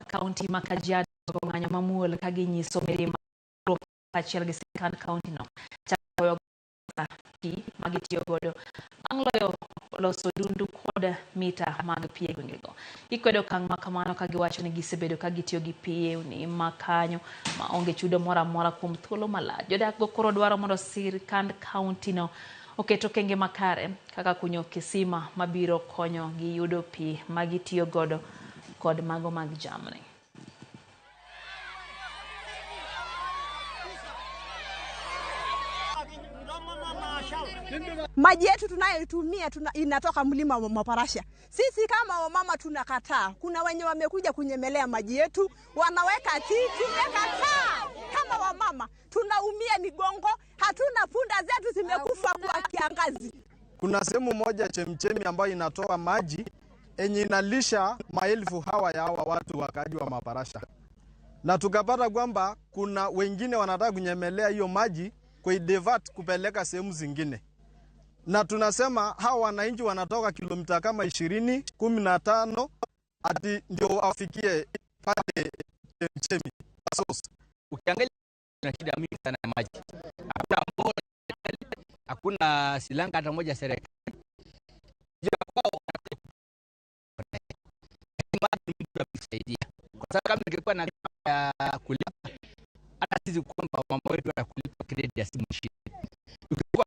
Kaunti ma Kajiado ng'anyo mamuol ka ginyiso mirima kaachiel gi sirkand kaunti no chako pi ma gitiyo godo bang' loyo loso dundu kod mita mag pi e gwengego. Gikwedo okang' ma kamano ka giwacho ni gisebedo ka gitiyo gi pi e ewni ma kanyo ma onge chudo moro amora kuom thuolo malach. Jodak go koro dwaro mondo sirkand kaunti no oket okenge makare kaka kunyo kisima mabiro konyo gi yudo pi ma gitiyo godo kod mago mag jamni. Maji yetu tunayoitumia inatoka mlima wa Maparasha. Sisi kama wamama tunakataa. Kuna wenye wamekuja kunyemelea maji yetu, wanaweka titi, tumekataa. Kama wamama tunaumia migongo, hatuna punda zetu zimekufa kwa kiangazi. Kuna sehemu moja chemchemi ambayo inatoa maji enye inalisha maelfu hawa ya hawa watu wakaaji wa Maparasha, na tukapata kwamba kuna wengine wanataka kunyemelea hiyo maji kuidivert kupeleka sehemu zingine, na tunasema hawa wananchi wanatoka kilomita kama 20 15 ati ndio wafikie pale chemchemi source. Ukiangalia kuna shida mingi sana ya maji, hakuna mvua, hakuna silanga hata moja serikali maji kwa sababu kama ingekuwa na ya kulipa hata sisi kwamba mama wetu atakulipa credit ya simu shida. Ukikuwa